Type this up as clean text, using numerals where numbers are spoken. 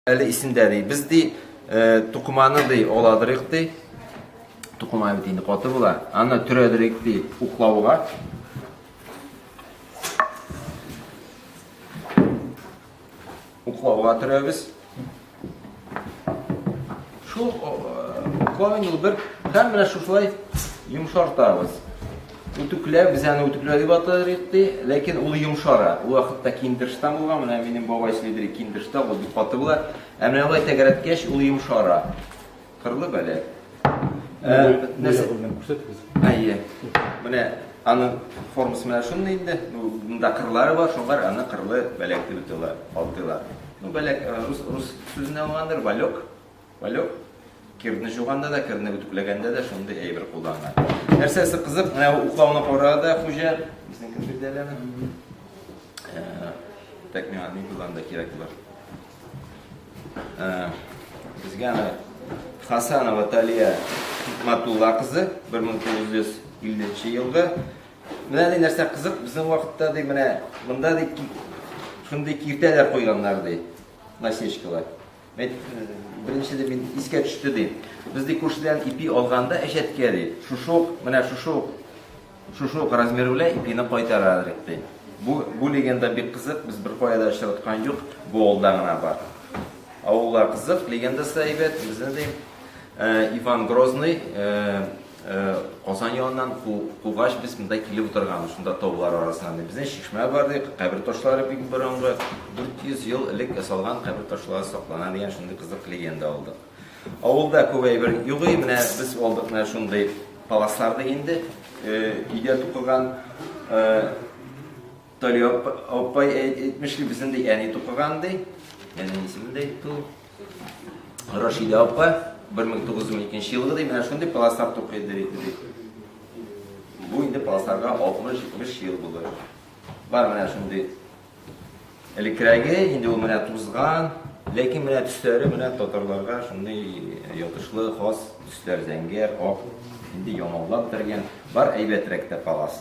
Әле исемдә ди. Без ди тукыманы ди аладырыйк ди. Тукыма бит инде каты була. Аны төрәдерик ди уклауга. Уклауга төрәбез. Шул уклау инде ул бер һәм менә шушылай йомшартабыз. Үтүкләп, без аны үтүкләү дип атыйк ди, ләкин ул йомшара. Ул вакытта киндерштан булган, менә минем бабай сөйлидер, киндерштан, ул бик каты була. Ә менә алай тәгәрәткәч, ул йомшара. Кырлы бәләк. Нәрсә күрсәтегез. Әйе. Менә аның формасы менә шундый инде. Монда кырлары бар, шуңар аны кырлы бәләк дип атыйлар. Атыйлар. Ну, бәләк рус рус сүзеннән алгандыр, валек. Валек. Кирне жуганда да, кирне үтүкләгәндә дә шундый әйбер кулланган. Нәрсәсе кызык, менә уклауны кара да хуҗа, безнең кем бирде әле аны? Так, миңа ни булганда кирәк булыр. Безгә аны Хасанова Талия Хикматулла кызы 1950 елгы. Менә ни нәрсә кызык, безнең вакытта ди, менә монда ди шундый киртәләр куйганнар ди, насечкалар. Әйт, беренче ди мин искә төште ди. Без ди күршедән ипи алганда әҗәткә ди. Шушы ук, менә шушы ук, шушы ук размер белән ипине кайтара ди. Бу бу легенда бик кызык, без бер кая да очраткан юк, бу авылда гына бар. Авыллар кызык, легендасы әйбәт, безне ди. Иван Грозный Казан яныннан кугач без монда килеп утырганбыз, шунда таулар арасыннан. Безнең чишмә бар ди, кабер ташлары бик борынгы, 400 ел элек ясалган кабер ташлары саклана дигән шундый кызык легенда алдык. Авылда күп әйбер юк, менә без алдык менә шундый паласларны инде, өйдә тукыган. Талия апай әйтмешли, безнең ди әни тукыган ди. Әнинең исемен дә әйтте ул. Рашидә апа 1912 елгы ди, менә шундый паласлар тукый ди. Бу инде паласларга 60-70 ел булыр. Бар менә шундый элеккерәге, инде ул менә тузган, ләкин менә төсләре менә татарларга шундый ятышлы, хас төсләр, зәңгәр, ак, инде ямаулап бетергән. Бар әйбәтрәк тә палас.